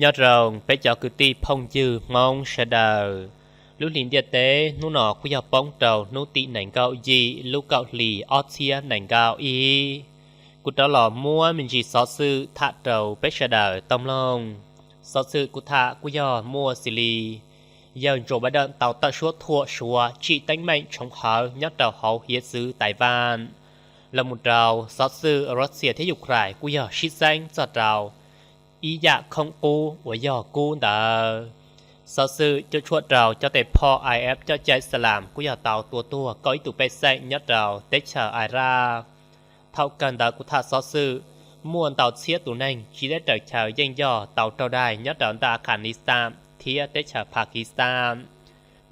Nyob zoo peb cov kwv tij phooj ywg Hmoob sawv daws, lub hli ntiaj teb hnub no kuj yog poob rau hnub tim nees nkaum yim lub kaum hlis ob txhiab nees nkaum ib. Kuv rov los muab me ntsis xov xwm tham rau peb sawv daws tau mloog. Xov xwm kuv tham kuj yog muaj xws li yawg Joe Biden tau tawm suab thuam Suav tsim teeb meem tshoov hawv nyob rau hauv hiav txwv Taiwan. Los mus rau xov xwm Russia thiab Ukraine kuj yog sib txeeb txog rau ib yam khoom qub uas yog kub ntawd. Xov xwm cuam tshuam rau cov tes phom IF coj cai Xalam kuj yog tau tua tuag kaum ib tus pej xeem nyob rau teb chaws Iraq. Thaum kawg ntawd kuv tham xov xwm muaj ntau txhiab tus neeg tsiv teb raws chaw yeej yog tau raug dai nyob rau ntawm Afghanistan thiab teb chaws Pakistan.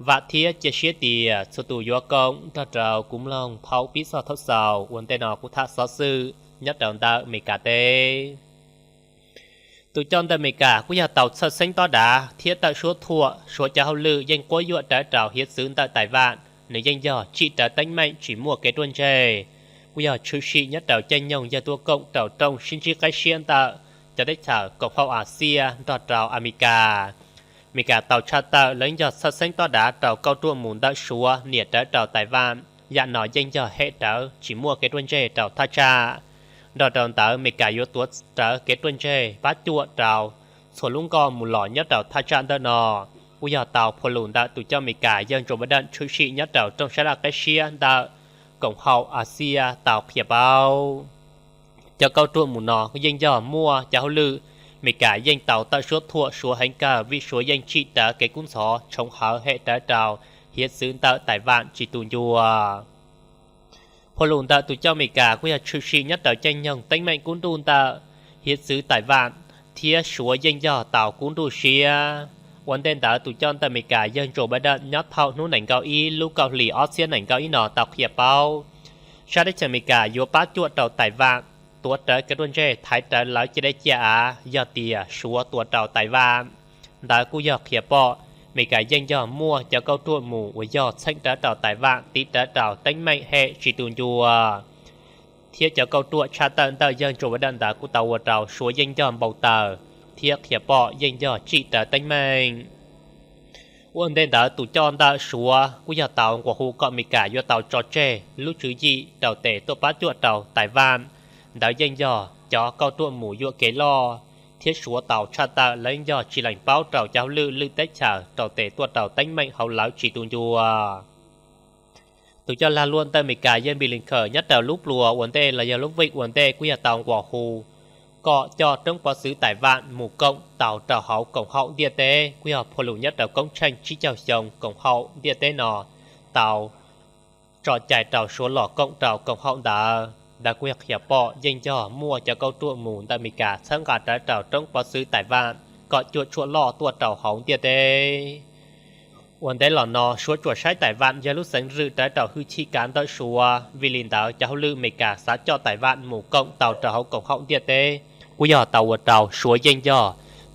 Vam thiab cia siab tias txhua tus yuav koom nrog rau kuv mloog thaum pib txog thaum xaus. Ua ntej no kuv tham xov xwm nyob rau ntawm Amelikas teb. Tus coj ntawm Amelikas kuj yog tau txhawj xeeb tob dav thiab tawm suab thuam Suav cov hauj lwm yeej quab yuam rawv rau hiav txwv ntawm Taiwan, nws yeej yog tsim rawv teeb meem tsis muaj kev ruaj ntseg. Kuj yog tshwm sim nyob rau caij nyoog yawg tuaj koom rau rooj sib ntsib qib siab ntawm cov teb chaws koom haum Axias nrog rau Amelikas. Amelikas tau tshaj tawm lawv yog txhawj xeeb tob dav rau kauj ruam mus ntawm Suav niam rawv rau Taiwan. Yam no yeej yog hem rawv tsis muaj kev ruaj ntseg rau thaj tsam. Nrog rau ntawd Amelikas yuav tuav rawv kev ruaj ntseg pab cuam rau txhua lub nkoj mus los nyob rau thaj tsam ntawm no. Kuj yog tau phua lus ntawm tus coj Amelikas yawg Joe Biden tshwm sim nyob rau rooj sab laj qib siab ntawm koom haum Axias tau qhia paub. Cov kauj ruam mus no yeej yog muaj cov hauj lwm Amelikas yeej tau tawm suab thuam Suav heev kawg vim Suav yeej tsim rawv kev kub ntxhov tshoov hawv hem rawv rau hiav txwv ntawm Taiwan tsis tu ncua. Phua lus ntawm tus coj Amelikas kuj yog tshwm sim nyob rau caij nyoog teeb meem kub nruj ntawm hiav txwv Taiwan thiab Suav yeej yog tau kub nruj siab. Ua ntej ntawd tus coj ntawm Amelikas yawg Joe Biden nyob thaum hnub nees nkaum ib lub kaum hlis ob txhiab nees nkaum ib no tau qhia paub sab teb chaws Amelikas yuav pab cuam rau Taiwan, tuav rawv kev ruaj ntseg thaiv rawv lawv ciam dej ciam av yog tias Suav tua rau Taiwan. Ntawd kuj yog qhia pom Amelikas yeej yog muaj cov kauj ruam mus uas yog txheem rawv rau Taiwan tiv rawv rau teeb meem hem tsis tu ncua. Thiab cov kauj ruam tshaj tawm ntawm yawg Joe Biden ntawd kuj tau ua rau Suav yeej yog npau taws thiab qhia pom yeej yog tsim rawv teeb meem. Ua ntej ntawd tus coj ntawm Suav kuj yog tau nquas hu kom Amelikas yuav tau tso tseg lub tswv yim rau tes tuaj pab cuam rau Taiwan. Ntawd yeej yog cov kauj ruam mus yuam kev loj, thiab Suav tau tshaj tawm lawv yog tsis lees paub rau cov hauj lwm lwm teb chaws rau tes tuaj rau teeb meem hauv lawv tsis tu ncua. Tus coj lag luam ntawm Amelikas yawg Npis Lis Khawm nyob rau lub pluas ua ntej los yog lub vij ua ntej kuj yog tau nquas hu kom coj roob pov txwv Taiwan mus koom tau rau hauv koom haum ntiaj teb, kuj yog phua lus nyob rau koob tsheej tsib caug xyoo koom haum ntiaj teb no tau tso cai rau Suav los koom rau koom haum ntawd. Ntawd kuj yog qhia pom yeej yog muaj cov kauj ruam mus ntawm Amelikas txhawb nqa rawv rau roob pov txwv Taiwan kom cuam tshuam loj tuaj rau hauv ntiaj teb. Ua ntej los no Suav tsuas saib Taiwan yog lub xeev rwm rawv rau hwj chim kav ntawm Suav, vim li ntawd cov hauj lwm Amelikas xav coj Taiwan mus koom tau rau hauv koom haum ntiaj teb kuj yog tau ua rau Suav yeej yog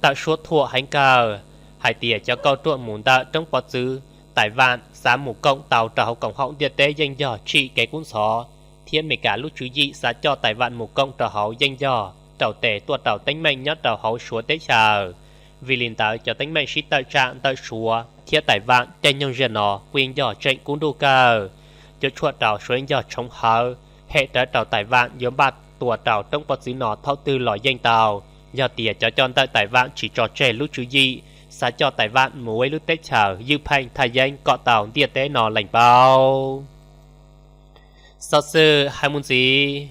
tawm suab thuam heev kawg hais tias cov kauj ruam mus ntawm roob pov txwv Taiwan xav mus koom tau rau hauv koom haum ntiaj teb yeej yog tsim kev kub ntxhov, thiab Amelikas lub tswv yim xav coj Taiwan mus koom rau hauv yeej yog rau tes tuaj rau teeb meem nyob rau hauv Suav teb chaws. Vim li ntawd cov teeb meem sib tawm tsam ntawm Suav thiab Taiwan caij nyoog zaum no kuj yeej yog tseem kub nruj kawg. Cuam tshuam rau Suav yeej yog tshoov hawv hem rawv rau Taiwan yuav npaj tua rau roob pov txwv no thaum twg los yeej tau, yog tias cov coj ntawm Taiwan tsis tso tseg lub tswv yim xav coj Taiwan mus ua ib lub teb chaws ywj pheej thaj yeeb kom tau ntiaj teb no lees paub. Xov xwm hais mus ntxiv,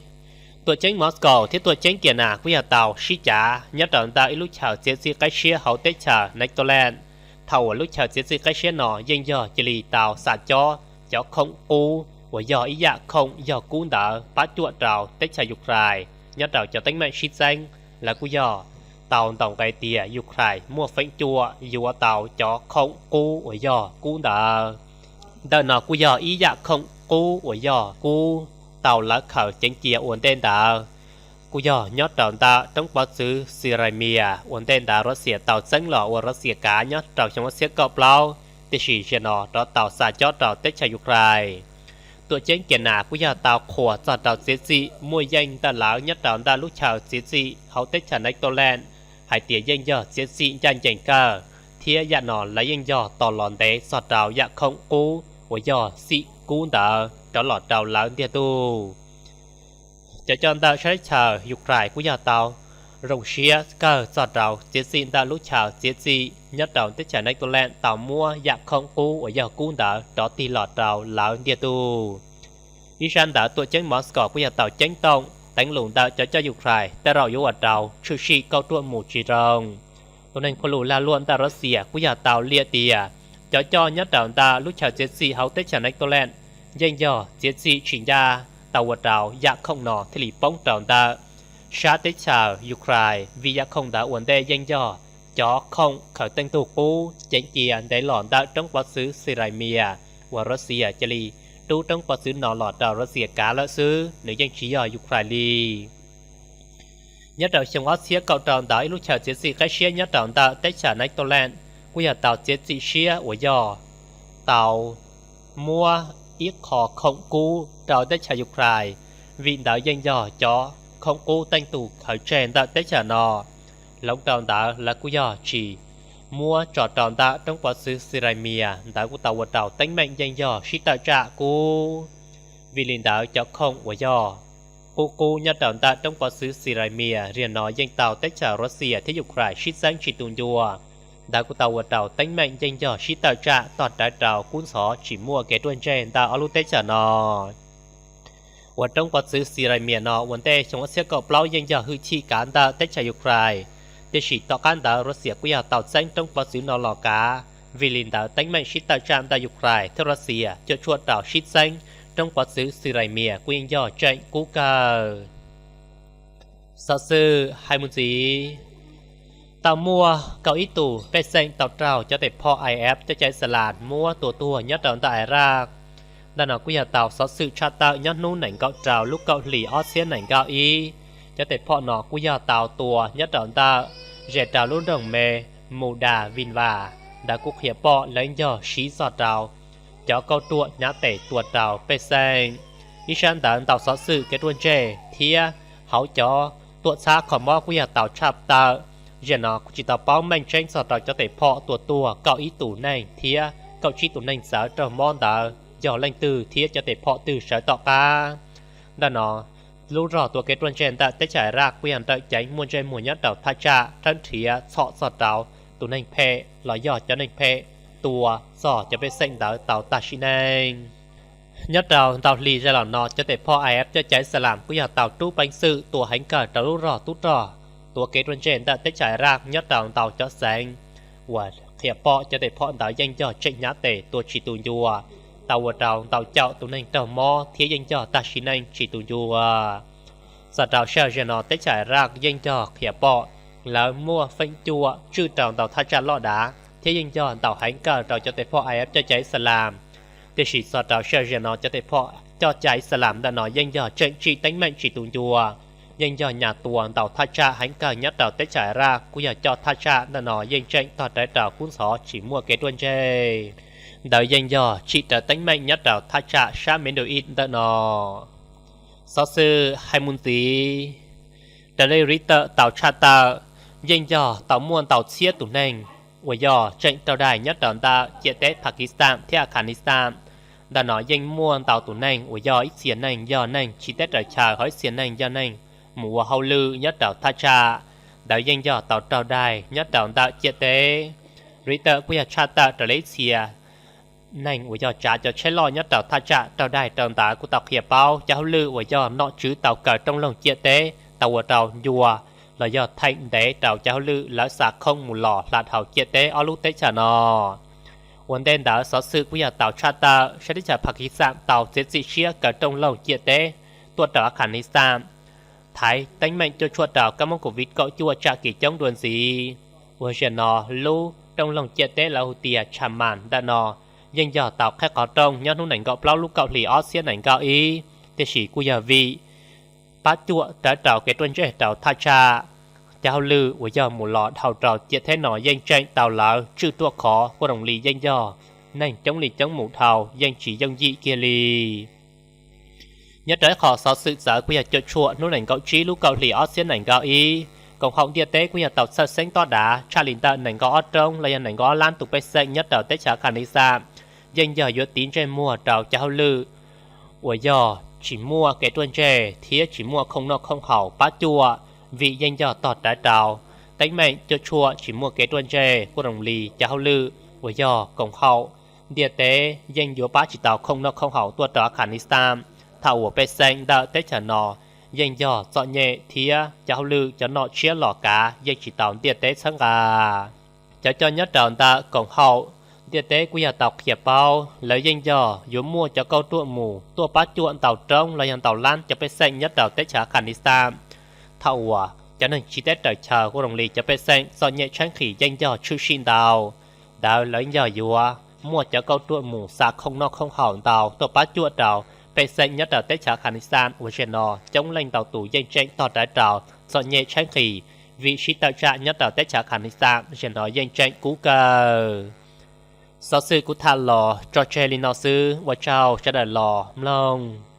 tuam ceeb Moscow thiab tuam ceeb Kias Nas kuj yog tau sib cav nyob rau ntawm ib lub chaw txiav txim qib siab hauv teb chaws Netherlands. Thaum uas lub chaw txiav txim qib siab no yeej yog cia li tau xa cob cov khoom qub uas yog ib yam khoom yog kub ntawd pab cuam rau teb chaws Ukraine nyob rau cov teeb meem sib txeeb. Lawv kuj yog tau ntaus nqe tias Ukraine muaj feem cuam yuav tau cov khoom qub uas yog kub ntawd. Ntawm no kuj yog ib yam khoom qub uas yog kub tau lawv khaws ceev cia ua ntej ntawd. Kuj yog nyob rau ntawm roob pov txwv Crimea ua ntej ntawd Russia tau txeeb los ua Russia kav nyob rau xyoo ob txhiab kaum plaub, tiam sis zaum no rov tau xa cob rau teb chaws Ukraine. Tuam ceeb Kias Nas kuj yog tau qhuas txog rau txiav txim muaj yeej ntawm lawv nyob rau ntawm lub chaw txiav txim hauv teb chaws Netherlands hais tias yeej yog txiav txim ncaj ncees kawg, thiab yam no lawv yeej yog tos los ntev txog rau yam khoom qub uas yog txim kub ntawd rov los rau lawv ntiag tug. Cov coj ntawm sab teb chaws Ukraine kuj yog tau zoo siab kawg txog rau txiav txim ntawm lub chaw txiav txim nyob rau teb chaws Netherlands tau muab yam khoom qub uas yog kub ntawd rov tig los rau lawv ntiag tug. Ib sab ntawd tuam ceeb Moscow kuj yog tau ceeb toom teev lus ntawm cov coj Ukraine tej zaum yuav ua rau tshwm sim kauj ruam mus tsis zoo. Tus neeg phoj lus lag luam ntawm Russia kuj yog tau liam tias cov coj nyob rau ntawm lub chaw txiav txim hauv teb chaws Netherlands yeej yog txiav txim tsis ncaj tau ua rau yam khoom no thiaj li poob rau ntawm sab teb chaws Ukraine, vim yam khoom ntawd ua ntej yeej yog cov khoom khaws teej tug qub ceev cia ntev los ntawm roob pov txwv Xis Rais Mias uas Russia cia li rub roob pov txwv no los rau Russia kav lawm xwb, nws yeej tsis yog Ukraine li. Nyob rau xyoo ob txhiab kaum rau ntawd ib lub chaw txiav txim qib siab nyob rau ntawm teb chaws Netherlands kuj yog tau txiav txim siab uas yog tau muab ib qho khoom kub rau teb chaws Ukraine, vim ntawd yeej yog cov khoom kub teej tug khaws tseg ntawm teb chaws no. Hloov rau ntawd lawv kuj yog tsis muab tso rau ntawm roob pov txwv Xis Rais Mias ntawd kuj tau ua rau teeb meem yeej yog sib tawm tsam kub. Vim li ntawd cov khoom uas yog qub qub nyob rau ntawm roob pov txwv Xis Rais Mias ziag no yeej tau teb chaws Russia thiab Ukraine sib txeeb tsis tu ncua. Ntawd kuj tau ua rau teeb meem yeej yog sib tawm tsam tog rawv rau kub ntxhov tsis muaj kev ruaj ntseg ntawm ob lub teb chaws no. Uas roob pov txwv Xis Rais Mias no ua ntej xyoo ob txhiab kaum plaub yeej yog hwj chim kav ntawm teb chaws Ukraine, tiam sis tom qab ntawd Russia kuj yog tau txeeb roob pov txwv no los kav. Vim li ntawd teeb meem sib tawm tsam ntawm Ukraine thiab Russia cuam tshuam rau sib txeeb roob pov txwv Xis Rais Mias kuj yeej yog tseem kub kawg. Xov xwm hais mus ntxiv, tau muaj kaum ib tus pej xeem tau raug cov tes phoj IS coj cai Ixalas muab tua tuag nyob rau ntawm Iraq. Ntawm no kuj yog tau xov xwm tshaj tawm nyob hnub nees nkaum rau lub kaum hlis ob txhiab nees nkaum ib. Cov tes phoj no kuj yog tau tua nyob rau ntawm ze rau lub nroog me Mus Das Vin Vas ntawd kuj qhia pom lawv yog siv txog rau cov kauj ruam hnyav tes tua rau pej xeem. Ib sab ntawd ntau xov xwm kev ruaj ntseg thiab hauv cov tuam txhab kho mob kuj yog tau tshaj tawm. Zaum no kuj tsis tau paub meej tseeb txog rau cov tes phoj tua tuag kaum ib tus neeg thiab kaum tsib tus neeg txawv raug mob ntawd yog leej twg thiab cov tes phoj twg sawv tom qab. Ntawm no lub zog tua kev ruaj ntseg ntawm teb chaws Iraq kuj yog nrawm ceev muaj ntsej muag nyob rau thaj tsam rhawb nrhiav txhom txog rau tus neeg phem los yog cov neeg phem tua txog cov pej xeem ntawd tau tag sim neej. Nyob rau ntau hli zaj los no cov tes phoj IS coj cai Ixalas kuj yog tau rub peev xwm tua heev kawg rau lub zog tub rog tuav kev ruaj ntseg ntawm teb chaws Iraq nyob rau ntau cov xeev uas qhia pom cov tes phoj ntawd yeej yog tseem hnyav tes tua tsis tu ncua, tau ua rau ntau caum tus neeg raug mob thiab yeej yog tag sim neej tsis tu ncua. Txog rau sij hawm zaum no teb chaws Iraq yeej yog qhia pom lawv muaj feem cuam tswj rau ntau thaj tsam loj dav thiab yeej yog ntau heev kawg rau cov tes phoj IS coj cai Ixalas. Tiam sis txog rau sij hawm zaum no cov tes phoj coj cai Ixalas ntawm no yeej yog tseem tsim teeb meem tsis tu ncua, yeej yog nyas tua ntau thaj tsam heev kawg nyob rau teb chaws Iraq kuj yog coj thaj tsam ntawm no yeej tseem tog rawv rau kub ntxhov tsis muaj kev ruaj ntseg. Ntawd yeej yog tsim rawv teeb meem nyob rau thaj tsam sab Middle East ntawm no. Xov xwm hais mus ntxiv, raws li Reuters tau tshaj tawm, yeej yog tau muaj ntau txhiab tus neeg uas yog tseem raug daig nyob rau ntawm ciam teb Pakistan thiab Afghanistan. Ntawm no yeej muaj ntau tus neeg uas yog ib txhia neeg yog neeg tsiv teb raws chaw ho ib txhia neeg yog neeg mus ua hauj lwm nyob rau thaj tsam. Ntawd yeej yog tau raug daig nyob rau ntawm ciam teb. Reuters kuj yog tshaj tawm raws li ib txhia neeg uas yog tsav cov tsheb loj nyob rau thaj tsam raug daig rau ntawd kuj tau qhia paub cov hauj lwm uas yog nom tswv tau kaw rooj loog ciam teb tau ua rau ncua los yog theem ntev rau cov hauj lwm lawv xa khoom mus los hla dhau ciam teb ob lub teb chaws no. Ua ntej ntawd xov xwm kuj yog tau tshaj tawm sab teb chaws Pakistan tau txiav txim siab kaw rooj loog ciam teb tuaj rau Afghanistan, thaiv teeb meem cuam tshuam rau kab mob Covid kaum cuaj tsam kev coob dua ntxiv. Uas zaum no lub rooj loog ciam teb lawv hu tias Chaman ntawm no yeej yog tau qhib qhov rooj nyob hnub nees nkaum plaub lub kaum hli ob txhiab nees nkaum ib, tiam sis kuj yog vim pab cuam rawv rau kev ruaj ntseg rau thaj tsam, cov hauj lwm uas yog mus los dhau rau ciam teb no yeej tseem tau lawv tswj ruaj khov, kuj zoo li yeej yog neeg coob li coob mus dhau yeej tsis yooj yim kiag li. Nyob rau ib qho xov xwm txawv kuj yog cuam tshuam hnub nees nkaum tsib lub kaum hli ob txhiab nees nkaum ib, Koom haum ntiaj teb kuj yog tau txhawj xeeb tob dav tshaj li ntawm nees nkaum ob roob los yog nees nkaum ob lab tus pej xeem nyob rau teb chaws Afghanistan yeej yog yuav tiv ntsej muag rau cov hauj lwm uas yog tsis muaj kev ruaj ntseg thiab tsis muaj khoom noj khoom haus pab cuam, vim yeej yog tog rawv rau teeb meem cuam tshuam tsis muaj kev ruaj ntseg kuj zoo li cov hauj lwm uas yog koom haum ntiaj teb yeej yuav pab tsis tau khoom noj khoom haus tuaj rau Afghanistan, thaum uas pej xeem ntawm teb chaws no yeej yog txom nyem thiab cov hauj lwm cov nom tshiab los kav yeej tsis tau ntiaj teb txhawb nqa. Cov coj nyob rau ntawm koom haum ntiaj teb kuj yog tau qhia paub lawv yeej yog yuav muaj cov kauj ruam mus tuaj pab cuam ntau roob los yog ntau lab cov pej xeem nyob rau teb chaws Afghanistan, thaum uas cov neeg tsiv teb raws chaw kuj zoo li cov pej xeem txom nyem tshaib nqhis yeej yog tshwm sim ntau. Ntawd lawv yog yuav muaj cov kauj ruam mus xa khoom noj khoom haus ntau tuaj pab cuam rau pej xeem nyob rau teb chaws Afghanistan uas zaum no coob leej ntau tus yeej tseem tog rawv rau txom nyem tshaib nqhis, vim sib tawm tsam nyob rau teb chaws Afghanistan zaum no yeej tseem kub kawg. Xov xwm kuv tham los tso tseg li no xwb, ua tsaug sawv daws los mloog.